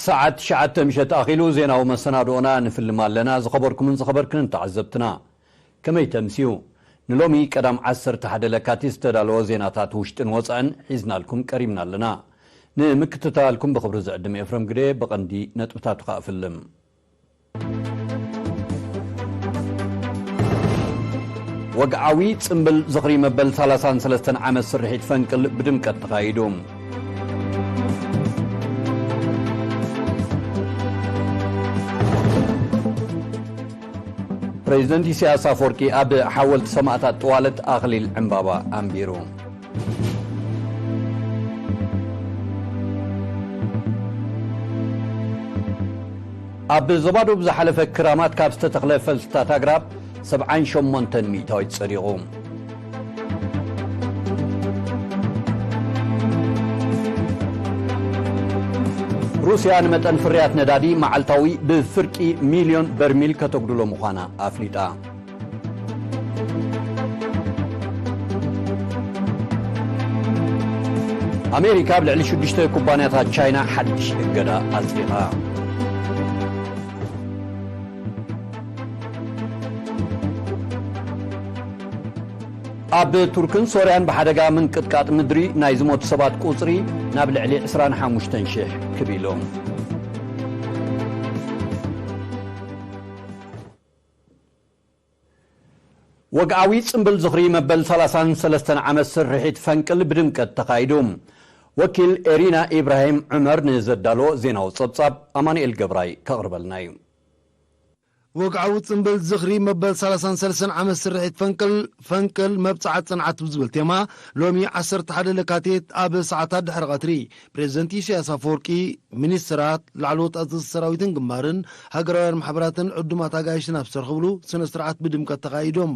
ሰዓት ትሽዓተ ምሸት ኣኺሉ ዜናዊ መሰናድኦና ንፍልም ኣለና። ዝኸበርኩምን ዝኸበርክንን ተዓዘብትና፣ ከመይ ተምስዩ? ንሎሚ ቀዳም ዓሰርተ ሓደ ለካቲት ዝተዳለወ ዜናታት ውሽጥን ወጻእን ሒዝናልኩም ቀሪብና ኣለና። ንምክትታልኩም ብኽብሪ ዝዕድም ኤፍረም ግደ። ብቐንዲ ነጥብታቱ ከኣ ፍልም። ወግዓዊ ጽምብል ዝኽሪ መበል ሰላሳን ሰለስተን ዓመት ስርሒት ፈንቅል ብድምቀት ተኻይዱ። ፕሬዚደንት ኢሳያስ ኣፈወርቂ ኣብ ሓወልቲ ሰማእታት ጥዋለት ኣኽሊል ዕምባባ ኣንቢሩ። ኣብ ዞባ ዶብ ዝሓለፈ ክራማት ካብ ዝተተኽለ ፈልስታት ኣግራብ ሰብዓን ሸሞንተን ሚእታዊት ጸዲቑ። ሩስያ ንመጠን ፍርያት ነዳዲ መዓልታዊ ብፍርቂ ሚልዮን በርሚል ከተጉድሎ ምዃና ኣፍሊጣ። ኣሜሪካ ኣብ ልዕሊ ሽዱሽተ ኩባንያታት ቻይና ሓድሽ እገዳ ኣጽዲቓ። ኣብ ቱርክን ሶርያን ብሓደጋ ምንቅጥቃጥ ምድሪ ናይ ዝሞቱ ሰባት ቁጽሪ ናብ ልዕሊ ዕስራን ሓሙሽተን ሽሕ ክብ ኢሉ። ወግዓዊ ጽምብል ዝኽሪ መበል ሰላሳን ሰለስተን ዓመት ስርሒት ፈንቅል ብድምቀት ተኻይዱ። ወኪል ኤሪና ኢብራሂም ዑመር ንዘዳሎ ዜናዊ ጸብጻብ ኣማኑኤል ገብራይ ከቕርበልና እዩ። ወግዓዊ ጽምብል ዝኽሪ መበል ሰላሳን ሰለስተን ዓመት ስርሒት ፈንቅል፣ ፈንቅል መብጽዓ ጽንዓት ብዝብል ቴማ፣ ሎሚ ዓሰርተ ሓደ ለካቲት ኣብ ሰዓታት ድሕሪ ቀትሪ፣ ፕሬዚደንት ኢሳያስ ኣፈወርቂ፣ ሚኒስትራት፣ ላዕለዎት ኣዘዝቲ ሰራዊትን ግንባርን፣ ሃገራውያን ማሕበራትን ዕዱማት ኣጋይሽን ኣብ ዝተረኸብሉ ስነ ስርዓት ብድምቀት ተኻይዶም።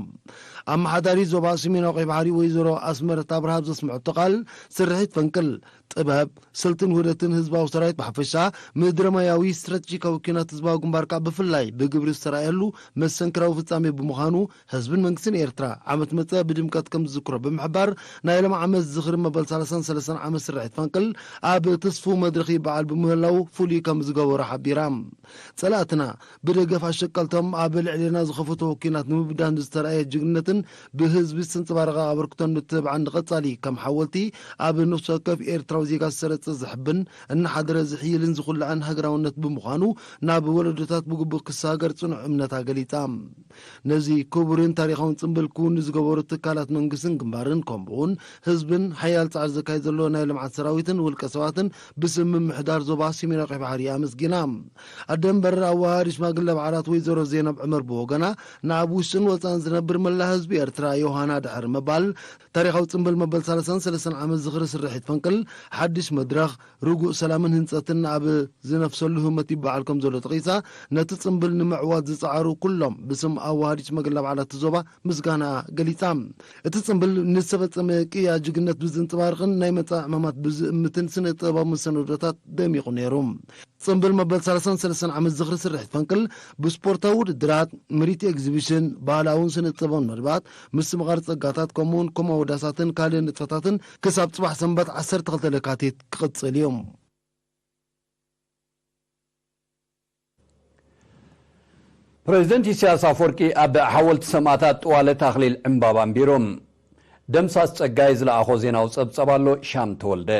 ኣመሓዳሪ ዞባ ሰሜናዊ ቀይሕ ባሕሪ ወይዘሮ ኣስመረት ኣብርሃ ኣብ ዘስምዐቶ ቃል፣ ስርሒት ፈንቅል ጥበብ፣ ስልትን ውህደትን ህዝባዊ ሰራዊት ብሓፈሻ፣ ምድረ ማያዊ ስትራቴጂካዊ ኲናት ህዝባዊ ግንባር ከኣ ብፍላይ ብግብሪ ዝተራእየሉ መሰንክራዊ ፍጻሜ ብምዃኑ፣ ህዝብን መንግስትን ኤርትራ ዓመት መጸ ብድምቀት ከም ዝዝክሮ ብምሕባር፣ ናይ ሎም ዓመት ዝኽሪ መበል ሰላሳን ሰለስተን ዓመት ስርሒት ፈንቅል ኣብ ትስፉው መድረኽ ይበዓል ብምህላዉ ፍሉይ ከም ዝገበሮ ሓቢራ። ጸላእትና ብደገፍ ኣሸቀልቶም ኣብ ልዕሌና ዝኸፈትዎ ኲናት ንምብዳን ዝተራእየ ጅግንነትን ብህዝቢ ዝተንጸባረቐ ኣበርክቶን ምትብባዕን ንቐጻሊ ከም ሓወልቲ ኣብ ነፍሲ ወከፍ ኤርትራዊ ዜጋ ዝሰረጸ ዘሕብን እናሓደረ ዝሕይልን ዝኹላዕን ሃገራውነት ብምዃኑ ናብ ወለዶታት ብግቡእ ክሰጋገር ጽኑዕ እምነታ ገሊጻ። ነዚ ክቡርን ታሪኻውን ጽምብል ክውን ንዝገበሩ ትካላት መንግስትን ግንባርን ከምኡውን ህዝብን ሓያል ጻዕሪ ዘካየድ ዘሎ ናይ ልምዓት ሰራዊትን ውልቀ ሰባትን ብስም ምምሕዳር ዞባ ሰሜናዊ ቀይሕ ባሕሪ ኣመስጊና። ኣደ መንበር ኣወሃሃዲ ሽማግለ በዓላት ወይዘሮ ዜናብ ዑመር ብወገና፣ ንኣብ ውሽጥን ወጻእን ዝነብር መላእ ህዝቢ ኤርትራ ዮሃና ድሕሪ ምባል፣ ታሪኻዊ ጽምብል መበል ሰላሳን ሰለስተን ዓመት ዝኽሪ ስርሒት ፈንቅል፣ ሓድሽ መድረኽ፣ ርጉእ ሰላምን ህንጸትን ኣብ ዝነፍሰሉ ህሞት ይበዓል ከም ዘሎ ጠቒሳ፣ ነቲ ጽምብል ንምዕዋት ዝጸዓሩ ኩሎም ብስም ኣወሃሃዲ ሽማግለ በዓላት ዞባ ምስጋና ገሊጻ። እቲ ጽምብል ንዝተፈጸመ ቅያ ጅግነት ብዝንጽባርቕን ናይ መጻኢ ዕማማት ብዝእምትን ስነ ጥበባዊ መሰናዶታት ደሚቑ ነይሩ። ጽምብል መበል ሰላሳን ሰለስተን ዓመት ዝኽሪ ስርሒት ፈንቅል ብስፖርታዊ ውድድራት፣ ምርኢት ኤግዚቢሽን፣ ባህላውን ስነ ጥበባውን መደባት፣ ምስትምቓር ጸጋታት፣ ከምኡውን ኮም ኣወዳሳትን ካልእ ንጥፈታትን ክሳብ ጽባሕ ሰንበት ዓሰርተ ክልተ ለካቲት ክቕጽል እዩ። ፕሬዚደንት ኢሳያስ ኣፈወርቂ ኣብ ሓወልቲ ሰማእታት ጥዋለት ኣኽሊል ዕምባባ ኣንቢሮም። ደምሳስ ጸጋይ ዝለኣኾ ዜናዊ ጸብጸብ ኣሎ፣ ሻም ተወልደ።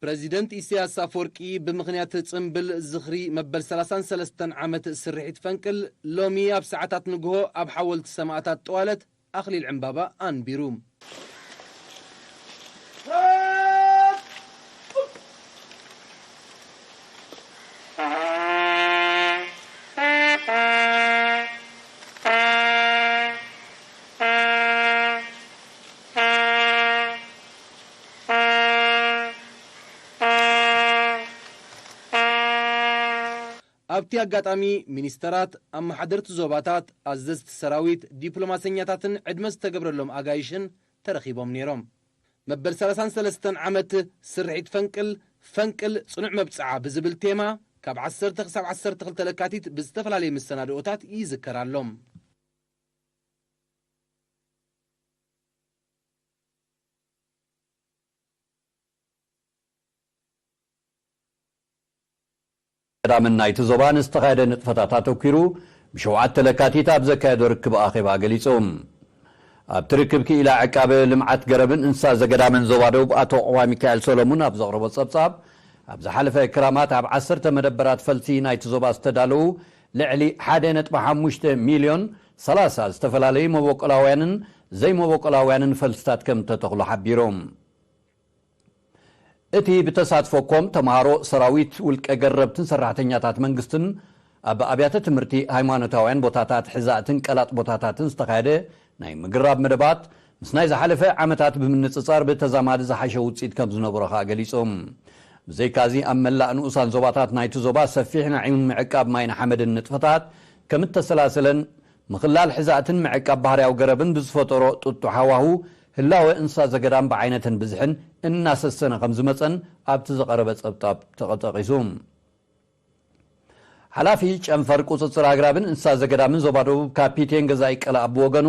ፕረዚደንት ኢሳያስ ኣፈወርቂ ብምኽንያት ጽምብል ዝኽሪ መበል ሰላሳን ሰለስተን ዓመት ስርሒት ፈንቅል ሎሚ ኣብ ሰዓታት ንግሆ ኣብ ሓወልቲ ሰማእታት ጠዋለት ኣኽሊል ዕምባባ ኣንቢሩ። ኣብቲ ኣጋጣሚ ሚኒስተራት፣ ኣመሓደርቲ ዞባታት፣ ኣዘዝቲ ሰራዊት፣ ዲፕሎማሰኛታትን ዕድመ ዝተገብረሎም ኣጋይሽን ተረኺቦም ነይሮም። መበል ሰላሳን ሰለስተን ዓመት ስርሒት ፈንቅል፣ ፈንቅል ጽኑዕ መብጽዓ ብዝብል ቴማ ካብ ዓሰርተ ክሳብ ዓሰርተ ክልተ ለካቲት ብዝተፈላለየ መሰናድኦታት ይዝከር ኣሎ። ገዳምን ናይቲ ዞባ ንዝተኻየደ ንጥፈታት ኣተኲሩ ብሸውዓተ ለካቲት ኣብ ዘካየዶ ርክብ ኣኼባ ገሊጹ። ኣብቲ ርክብ ክኢላ ዕቃበ ልምዓት ገረብን እንስሳ ዘገዳምን ዞባ ደቡብ ኣቶ ዑቕባይ ሚካኤል ሰሎሙን ኣብ ዘቕረቦ ጸብጻብ፣ ኣብ ዝሓለፈ ክራማት ኣብ ዓሰርተ መደበራት ፈልሲ ናይቲ ዞባ ዝተዳለዉ ልዕሊ ሓደ ነጥቢ ሓሙሽተ ሚልዮን ሰላሳ ዝተፈላለዩ መበቆላውያንን ዘይመበቆላውያንን ፈልስታት ከም ተተኽሉ ሓቢሮም። እቲ ብተሳትፎ ኮም ተምሃሮ፣ ሰራዊት፣ ውልቀ ገረብትን ሰራሕተኛታት መንግስትን ኣብ ኣብያተ ትምህርቲ፣ ሃይማኖታውያን ቦታታት፣ ሕዛእትን ቀላጥ ቦታታትን ዝተኻየደ ናይ ምግራብ መደባት፣ ምስ ናይ ዝሓለፈ ዓመታት ብምንጽጻር ብተዛማዲ ዝሓሸ ውጽኢት ከም ዝነበሮ ከኣ ገሊጾም። ብዘይካዚ ኣብ መላእ ንኡሳን ዞባታት ናይቲ ዞባ ሰፊሕ ናይ ምዕቃብ ማይን ሓመድን ንጥፈታት ከም እተሰላሰለን ምኽላል ሕዛእትን ምዕቃብ ባህርያዊ ገረብን ብዝፈጠሮ ጥጡሕ ሃዋሁ ህላወ እንስሳ ዘገዳም ብዓይነትን ብዝሕን እናሰሰነ ከም ዝመጸን ኣብቲ ዝቐረበ ጸብጻብ ተጠቒሱ። ሓላፊ ጨንፈር ቁጽጽር ኣግራብን እንስሳ ዘገዳምን ዞባ ደቡብ ካፒቴን ገዛኢ ቀለኣብ ብወገኑ፣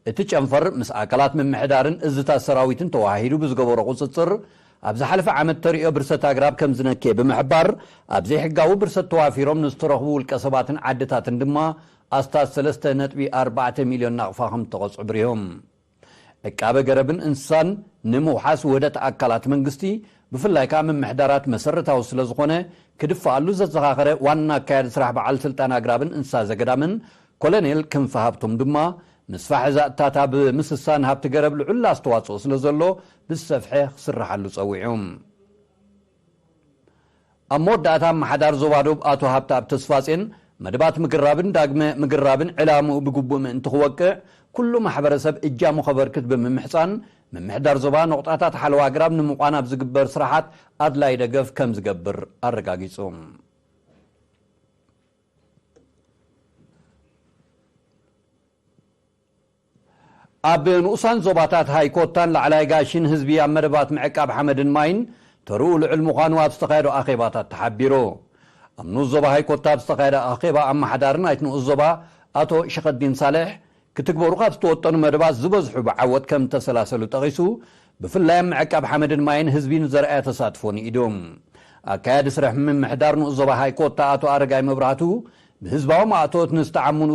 እቲ ጨንፈር ምስ ኣካላት ምምሕዳርን እዝታት ሰራዊትን ተወሃሂዱ ብዝገበሮ ቁጽጽር፣ ኣብ ዝሓለፈ ዓመት ተርእዮ ብርሰት ኣግራብ ከም ዝነክየ ብምሕባር፣ ኣብ ዘይሕጋዊ ብርሰት ተዋፊሮም ንዝተረኽቡ ውልቀ ሰባትን ዓድታትን ድማ ኣስታት ሰለስተ ነጥቢ ኣርባዕተ ሚልዮን ናቕፋ ከም ተቐጽዑ ብሪሆም። ዕቃበ ገረብን እንስሳን ንምውሓስ ውህደት ኣካላት መንግስቲ፣ ብፍላይ ከኣ ምምሕዳራት መሰረታዊ ስለ ዝኾነ፣ ክድፈኣሉ ዘዘኻኸረ ዋና ኣካያዲ ስራሕ በዓል ስልጣን ኣግራብን እንስሳ ዘገዳምን ኮሎኔል ክንፈ ሃብቶም ድማ፣ ምስፋሕ ዛእታት ኣብ ምስሳን ሃብቲ ገረብ ልዑል ኣስተዋጽኦ ስለ ዘሎ፣ ብዝሰፍሐ ክስርሓሉ ጸዊዑ። ኣብ መወዳእታ ኣመሓዳር ዞባ ዶብ ኣቶ ሃብተኣብ ተስፋጼን፣ መደባት ምግራብን ዳግመ ምግራብን ዕላምኡ ብግቡእ ምእንቲ ክወቅዕ፣ ኩሉ ማሕበረሰብ እጃሙ ከበርክት ብምምሕጻን፣ ምምሕዳር ዞባ ነቑጣታት ሓለዋ ኣግራብ ንምቋን ኣብ ዝግበር ስራሓት ኣድላይ ደገፍ ከም ዝገብር ኣረጋጊጹ። ኣብ ንኡሳን ዞባታት ሃይኮታን ላዕላይ ጋሽን ህዝቢ ኣብ መደባት ምዕቃብ ሓመድን ማይን ተርኡ ልዑል ምዃኑ ኣብ ዝተኻየዶ ኣኼባታት ተሓቢሩ። ኣብ ንኡስ ዞባ ሃይኮታ ኣብ ዝተኻየደ ኣኼባ፣ ኣመሓዳሪ ናይቲ ንኡስ ዞባ ኣቶ ሸኸዲን ሳልሕ፣ ክትግበሩ ካብ ዝተወጠኑ መደባት ዝበዝሑ ብዓወት ከም ተሰላሰሉ ጠቒሱ፣ ብፍላይ ኣብ ምዕቃብ ሓመድን ማይን ህዝቢ ንዘርኣዮ ተሳትፎ ንኢዱ። ኣካያዲ ስራሕ ምምሕዳር ንኡስ ዞባ ሃይኮታ ኣቶ ኣረጋይ መብራህቱ፣ ብህዝባዊ ማእቶት ንዝተዓምሉ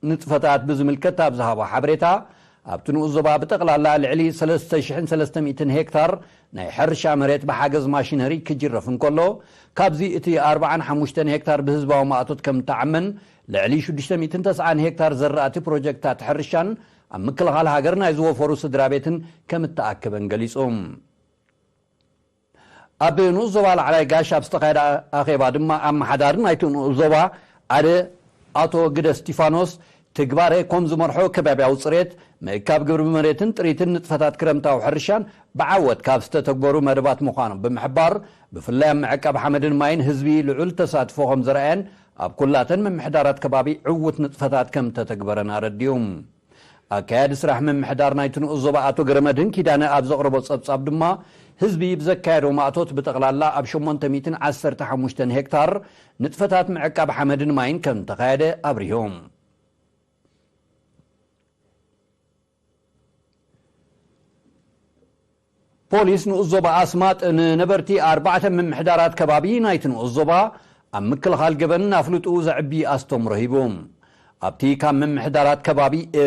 ንጥፈታት ብዝምልከት ኣብ ዝሃቦ ሓበሬታ፣ ኣብቲ ንኡስ ዞባ ብጠቕላላ ልዕሊ ሰለስተ ሽሕን ሰለስተ ሚእትን ሄክታር ናይ ሕርሻ መሬት ብሓገዝ ማሽነሪ ክጅረፍ እንከሎ፣ ካብዚ እቲ ኣርብዓን ሓሙሽተን ሄክታር ብህዝባዊ ማእቶት ከም እተዓመን፣ ልዕሊ ሽዱሽተ ሚእትን ተስዓን ሄክታር ዘራእቲ ፕሮጀክታት ሕርሻን ኣብ ምክልኻል ሃገር ናይ ዝወፈሩ ስድራ ቤትን ከም እተኣከበን ገሊጹ። ኣብ ንኡስ ዞባ ላዕላይ ጋሽ ኣብ ዝተኻየደ ኣኼባ ድማ፣ ኣመሓዳሪ ናይቲ ንኡስ ዞባ ኣደ ኣቶ ግደ እስቲፋኖስ፣ ትግባረ ኮም ዝመርሖ ከባብያዊ ጽሬት፣ ምእካብ ግብሪ መሬትን ጥሪትን ንጥፈታት ክረምታዊ ሕርሻን ብዓወት ካብ ዝተተግበሩ መደባት ምዃኖም ብምሕባር፣ ብፍላይ ኣብ ምዕቃብ ሓመድን ማይን ህዝቢ ልዑል ተሳትፎ ከም ዘርኣየን ኣብ ኩላተን ምምሕዳራት ከባቢ ዕዉት ንጥፈታት ከም ተተግበረን ኣረዲኡ። ኣካያዲ ስራሕ ምምሕዳር ናይቲ ንኡስ ዞባ ኣቶ ገረመድህን ኪዳነ ኣብ ዘቕረቦ ጸብጻብ ድማ፣ ህዝቢ ብዘካየዶ ማእቶት ብጠቕላላ ኣብ ሸሞንተ ሚእትን ዓሰርተ ሓሙሽተን ሄክታር ንጥፈታት ምዕቃብ ሓመድን ማይን ከም ተኻየደ ኣብሪሁ። ፖሊስ ንኡስ ዞባ ኣስማጥ ንነበርቲ ኣርባዕተ ምምሕዳራት ከባቢ ናይቲ ንኡስ ዞባ ኣብ ምክልኻል ገበን ኣፍልጥኡ ዘዕቢ ኣስተምሮ ሂቡ። ኣብቲ ካብ ምምሕዳራት ከባቢ፣ እ፣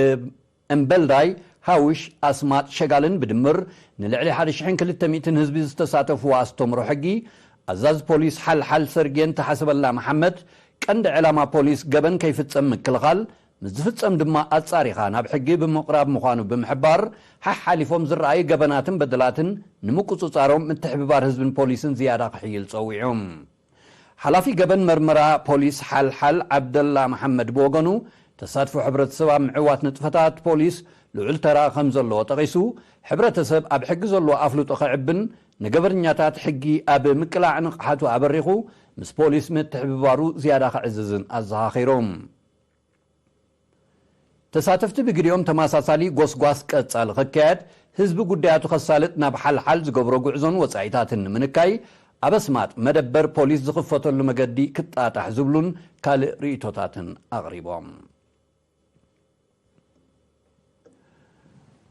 እምበልዳይ፣ ሃውሽ፣ ኣስማጥ፣ ሸጋልን ብድምር ንልዕሊ ሓደ ሽሕን ክልተ ሚእትን ህዝቢ ዝተሳተፍዎ ኣስተምሮ ሕጊ፣ ኣዛዚ ፖሊስ ሓልሓል ሰርጌን ተሓሰበላ መሓመድ፣ ቀንዲ ዕላማ ፖሊስ ገበን ከይፍጸም ምክልኻል፣ ምስ ዝፍጸም ድማ ኣጻሪኻ ናብ ሕጊ ብምቕራብ ምዃኑ ብምሕባር፣ ሓሓሊፎም ዝረኣዩ ገበናትን በደላትን ንምቁጽጻሮም ምትሕብባር ህዝብን ፖሊስን ዝያዳ ክሕይል ጸዊዑ። ሓላፊ ገበን መርመራ ፖሊስ ሓልሓል ዓብደላ መሓመድ ብወገኑ፣ ተሳትፎ ሕብረተሰብ ኣብ ምዕዋት ንጥፈታት ፖሊስ ልዑል ተራ ከም ዘለዎ ጠቒሱ፣ ሕብረተሰብ ኣብ ሕጊ ዘለዎ ኣፍልጦ ከዕብን ንገበነኛታት ሕጊ ኣብ ምቅላዕ ንቕሓቱ ኣበሪኹ ምስ ፖሊስ ምትሕብባሩ ዝያዳ ከዕዝዝን ኣዘኻኺሩ። ተሳተፍቲ ብግዲኦም ተመሳሳሊ ጎስጓስ ቀጻሊ ክካየድ፣ ህዝቢ ጉዳያቱ ከሳልጥ ናብ ሓልሓል ዝገብሮ ጉዕዞን ወጻኢታትን ንምንካይ፣ ኣብ ኣስማጥ መደበር ፖሊስ ዝኽፈተሉ መገዲ ክጣጣሕ ዝብሉን ካልእ ርእይቶታትን ኣቕሪቦም።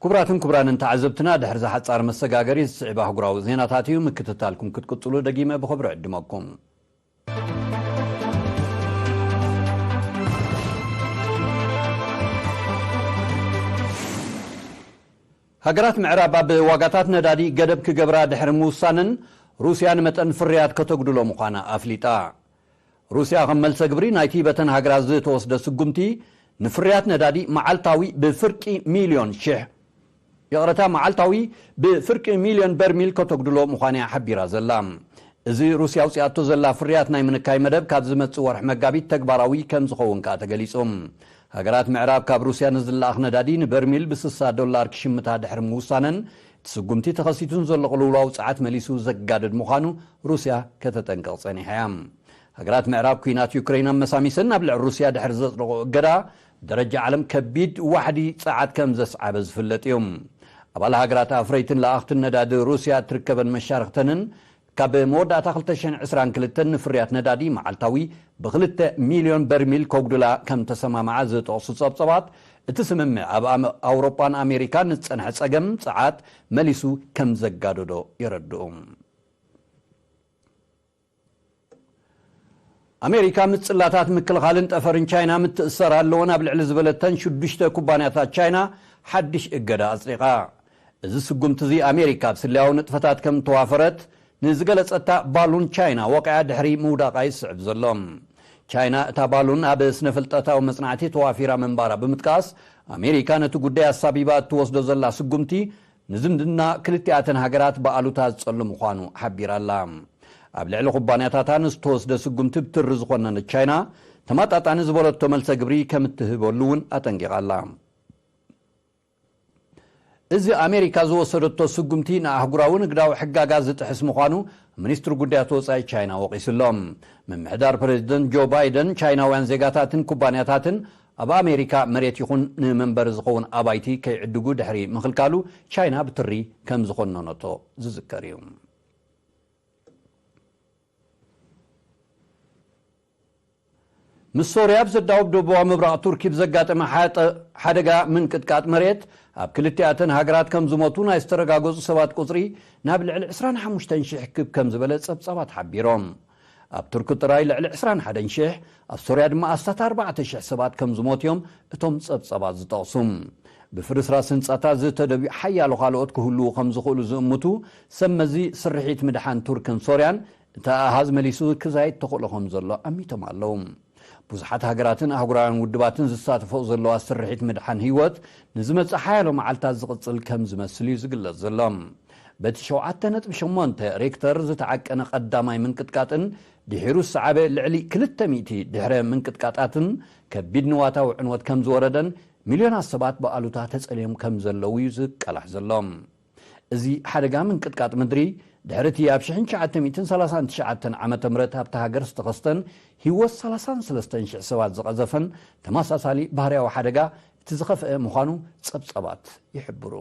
ክቡራትን ክቡራንን ተዓዘብትና፣ ድሕሪ ዝሓጻር መሰጋገሪ ዝስዕብ ኣህጉራዊ ዜናታት እዩ። ምክትታልኩም ክትቅጽሉ ደጊመ ብኽብሪ ዕድመኩም። ሃገራት ምዕራብ ኣብ ዋጋታት ነዳዲ ገደብ ክገብራ ድሕሪ ምውሳነን፣ ሩስያ ንመጠን ፍርያት ከተጉድሎ ምዃና ኣፍሊጣ። ሩስያ ከም መልሰ ግብሪ ናይቲ በተን ሃገራት ዝተወስደ ስጉምቲ፣ ንፍርያት ነዳዲ መዓልታዊ ብፍርቂ ሚልዮን ሽሕ፣ ይቕረታ፣ መዓልታዊ ብፍርቂ ሚልዮን በርሚል ከተጉድሎ ምዃና እያ ሓቢራ ዘላ። እዚ ሩስያ ኣውፂኣቶ ዘላ ፍርያት ናይ ምንካይ መደብ ካብ ዝመጽእ ወርሒ መጋቢት ተግባራዊ ከም ዝኸውን ከኣ ተገሊጹ። ሃገራት ምዕራብ ካብ ሩስያ ንዝለኣኽ ነዳዲ ንበርሚል ብ60 ዶላር ክሽምታ ድሕሪ ምውሳነን፣ እቲ ስጉምቲ ተኸሲቱን ዘሎ ቅልውላው ጸዓት መሊሱ ዘጋድድ ምዃኑ ሩስያ ከተጠንቅቕ ጸኒሓ እያ። ሃገራት ምዕራብ ኲናት ዩክሬን ኣመሳሚሰን ናብ ልዕሊ ሩስያ ድሕሪ ዘጽደቑ እገዳ፣ ደረጃ ዓለም ከቢድ ዋሕዲ ጸዓት ከም ዘስዓበ ዝፍለጥ እዩ። ኣባል ሃገራት ኣፍረይትን ለኣኽትን ነዳዲ ሩስያ እትርከበን መሻርኽተንን ካብ መወዳእታ ክልተ ሽሕን ዕስራን ክልተን ንፍርያት ነዳዲ መዓልታዊ ብ2 ሚልዮን በርሚል ከጉድላ ከም ተሰማምዓ ዝጠቕሱ ጸብጸባት፣ እቲ ስምምዕ ኣብ ኣም-፣ ኣውሮጳን ኣሜሪካን ንዝጸንሐ ጸገም ጸዓት መሊሱ ከም ዘጋደዶ የረድኡ። ኣሜሪካ ምስ ጽላታት ምክልኻልን ጠፈርን ቻይና ምትእሰር ኣለወን ኣብ ልዕሊ ዝበለተን ሽዱሽተ ኩባንያታት ቻይና ሓድሽ እገዳ ኣጽዲቓ። እዚ ስጉምቲ እዚ ኣሜሪካ ኣብ ስለያዊ ንጥፈታት ከም ተዋፈረት ንዝገለጸታ ባሉን ቻይና ወቂዓ ድሕሪ ምውዳቓ ይስዕብ ዘሎ። ቻይና እታ ባሉን ኣብ ስነ ፍልጠታዊ መጽናዕቲ ተዋፊራ ምንባራ ብምጥቃስ፣ ኣሜሪካ ነቲ ጉዳይ ኣሳቢባ እትወስዶ ዘላ ስጉምቲ ንዝምድና ክልቲኣተን ሃገራት ብኣሉታ ዝጸሉ ምዃኑ ሓቢራ ኣላ። ኣብ ልዕሊ ኩባንያታታ ንዝተወስደ ስጉምቲ ብትሪ ዝኾነነት ቻይና፣ ተመጣጣኒ ዝበለቶ መልሰ ግብሪ ከም እትህበሉ እውን ኣጠንቂቓ ኣላ። እዚ ኣሜሪካ ዝወሰደቶ ስጉምቲ ንኣህጉራዊ ንግዳዊ ሕጋጋ ዝጥሕስ ምዃኑ ሚኒስትሪ ጉዳያት ወጻኢ ቻይና ወቒሱ ኣሎ። ምምሕዳር ፕሬዚደንት ጆ ባይደን ቻይናውያን ዜጋታትን ኩባንያታትን ኣብ ኣሜሪካ መሬት ይኹን ንመንበሪ ዝኸውን ኣባይቲ ከይዕድጉ ድሕሪ ምኽልካሉ ቻይና ብትሪ ከም ዝኾነነቶ ዝዝከር እዩ። ምስ ሶርያ ኣብ ዘዳውብ ደቡባዊ ምብራቕ ቱርኪ ብዘጋጠመ ሓጠ-፣ ሓደጋ ምንቅጥቃጥ መሬት ኣብ ክልቲኣተን ሃገራት ከም ዝሞቱ ናይ ዝተረጋገጹ ሰባት ቁጽሪ ናብ ልዕሊ ዕስራን ሓሙሽተን ሽሕ ክብ ከም ዝበለ ጸብጻባት ሓቢሮም። ኣብ ቱርኪ ጥራይ ልዕሊ ዕስራን ሓደን ሽሕ፣ ኣብ ሶርያ ድማ ኣስታት ኣርባዕተ ሽሕ ሰባት ከም ዝሞቱ እዮም እቶም ጸብጻባት ዝጠቕሱ። ብፍርስራስ ህንጻታት ዝተደብዩ ሓያሎ ካልኦት ክህልዉ ከም ዝኽእሉ ዝእምቱ ሰብ መዚ ስርሒት ምድሓን ቱርክን ሶርያን፣ እቲ ኣሃዝ መሊሱ ክዛይድ ተኽእሎ ከም ዘሎ ኣሚቶም ኣለዉ። ብዙሓት ሃገራትን ኣህጉራውያን ውድባትን ዝሳተፈኦ ዘለዋ ስርሒት ምድሓን ህይወት ንዝመጽእ ሓያሎ መዓልታት ዝቕጽል ከም ዝመስል እዩ ዝግለጽ ዘሎ። በቲ ሸውዓተ ነጥቢ ሸሞንተ ሬክተር ዝተዓቀነ ቀዳማይ ምንቅጥቃጥን ድሒሩ ዝሰዓበ ልዕሊ ክልተ ሚእቲ ድሕረ ምንቅጥቃጣትን ከቢድ ንዋታዊ ዕንወት ከም ዝወረደን ሚልዮናት ሰባት ብኣሉታ ተጸልዮም ከም ዘለዉ እዩ ዝቃላሕ ዘሎ። እዚ ሓደጋ ምንቅጥቃጥ ምድሪ፣ ድሕሪ እቲ ኣብ ሽሕን ትሽዓተ ሚእትን ሰላሳን ትሽዓተን ዓመተ ምህረት ኣብታ ሃገር ዝተኸስተን ህይወት ሰላሳን ሰለስተን ሽሕ ሰባት ዝቐዘፈን ተመሳሳሊ ባህርያዊ ሓደጋ እቲ ዝኸፍአ ምዃኑ ጸብጻባት ይሕብሩ።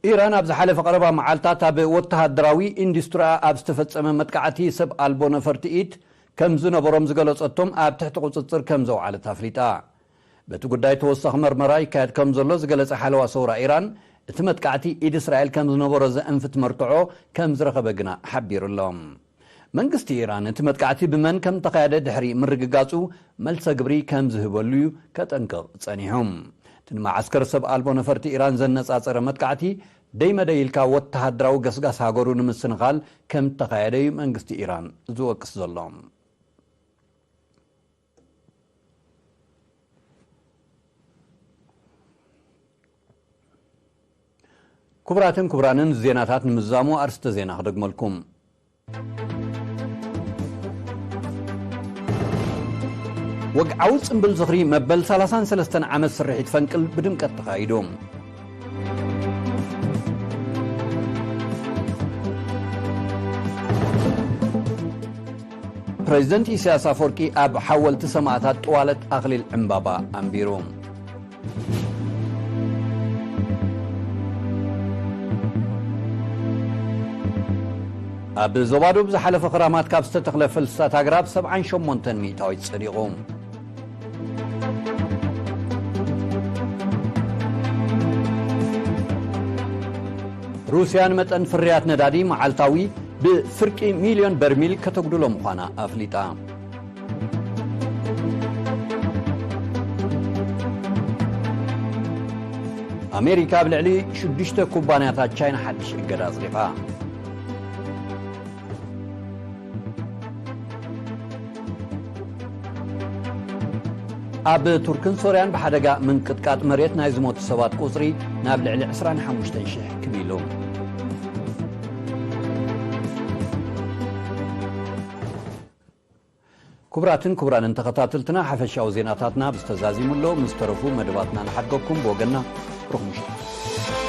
ኢራን ኣብ ዝሓለፈ ቀረባ መዓልታት ኣብ ወተሃደራዊ ኢንዱስትሪኣ ኣብ ዝተፈጸመ መጥቃዕቲ ሰብ ኣልቦ ነፈርቲ ኢድ ከም ዝነበሮም ዝገለጸቶም ኣብ ትሕቲ ቁጽጽር ከም ዘውዓለት ኣፍሊጣ። በቲ ጉዳይ ተወሳኺ መርመራ ይካየድ ከም ዘሎ ዝገለጸ ሓለዋ ሰውራ ኢራን፣ እቲ መጥቃዕቲ ኢድ እስራኤል ከም ዝነበሮ ዘእንፍት መርትዖ ከም ዝረኸበ ግና ሓቢሩ ኣሎ። መንግስቲ ኢራን እቲ መጥቃዕቲ ብመን ከም ተኻየደ ድሕሪ ምርግጋጹ መልሰ ግብሪ ከም ዝህበሉ እዩ ከጠንቅቕ ጸኒሑ። እቲ ንመዓስከር ሰብ ኣልቦ ነፈርቲ ኢራን ዘነጻጸረ መጥቃዕቲ ደይ መደይ ኢልካ ወተሃደራዊ ገስጋስ ሃገሩ ንምስንኻል ከም ተኻየደ እዩ መንግስቲ ኢራን ዝወቅስ ዘሎ። ክቡራትን ክቡራንን ዜናታት ንምዝዛሙ ኣርስተ ዜና ክደግመልኩም። ወግዓዊ ጽምብል ዝኽሪ መበል ሰላሳን ሰለስተን ዓመት ስርሒት ፈንቅል ብድምቀት ተኻይዱ። ፕሬዚደንት ኢሳያስ ኣፈወርቂ ኣብ ሓወልቲ ሰማእታት ጥዋለት ኣኽሊል ዕምባባ ኣንቢሩ። ኣብ ዞባ ደቡብ ዝሓለፈ ክራማት ካብ ዝተተኽለ ፈልስታት ኣግራብ ሰብዓን ሸሞንተን ሚእታዊት ጸዲቑ። ሩስያ ንመጠን ፍርያት ነዳዲ መዓልታዊ ብፍርቂ ሚልዮን በርሚል ከተጉድሎ ምዃና ኣፍሊጣ። ኣሜሪካ ኣብ ልዕሊ ሽዱሽተ ኩባንያታት ቻይና ሓድሽ እገዳ ኣጽዲቓ። ኣብ ቱርክን ሶርያን ብሓደጋ ምንቅጥቃጥ መሬት ናይ ዝሞቱ ሰባት ቁጽሪ ናብ ልዕሊ ዕስራን ሓሙሽተን ሽሕ ክብ ኢሉ። ክቡራትን ክቡራንን ተኸታተልትና፣ ሓፈሻዊ ዜናታትና ብዝተዛዚሙ ኣሎ። ምስ ተረፉ መደባትና ንሓድገኩም። ብወገንና ርኹም ምሽት።